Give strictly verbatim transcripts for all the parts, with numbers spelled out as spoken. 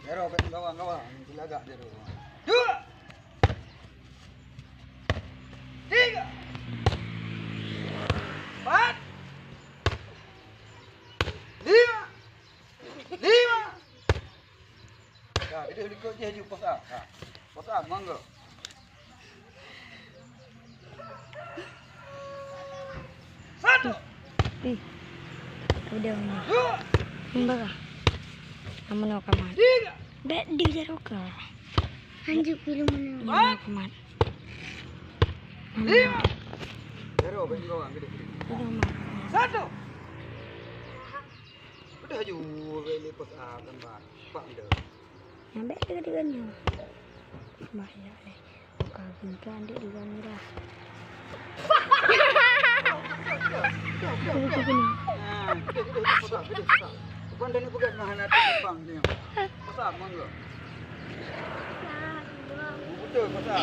Ero, bèk gawang-gawang, dilagak dia tu. Dua. Tiga. Empat. Lima. Lima. Ya, kita likot je laju pos A. Ha. Pos A, mangga. Satu. Ih. Udah ni. Dua. Ni berah. Amun awak kamat. Tiga. Bèk di jaroe ka. Hanjeuet pilu mana. Ni awak kamat. Lima. Jaroe, bèk ni bawang gede. Udah mat. Satu. Udah laju, bèk ni pos A kan, Bang. Pak dia. Nyang bèk dia dengan nyoe. Bahaya leh. Buka bingkai dek di dalam mirah. Nah, gede, gede, gede, besar, gede, besar. Bukan dari pegat mah, anak tu, Bang, ni. Besar, mangga. Betul, besar.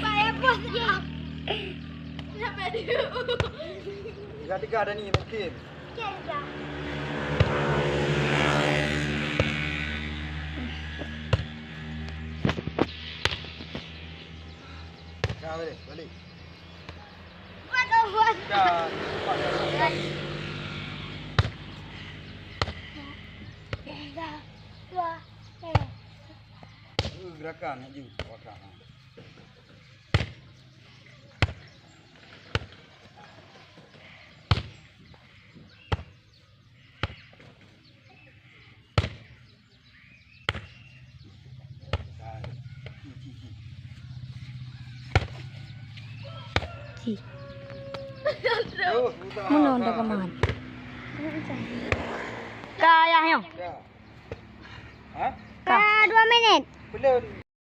Saya pos je. Sampai dulu. Tiga-tiga dah ni, mungkin. Dah, balik, balik. Dah, cepat, cepat, cepat. Dah, dua, eh. Uh, gerakan, nak ju. Wakak. Ci. Meunoe dah keman. Ka ayah nyoe. Ha? Ka. Ka dua minit. Belum.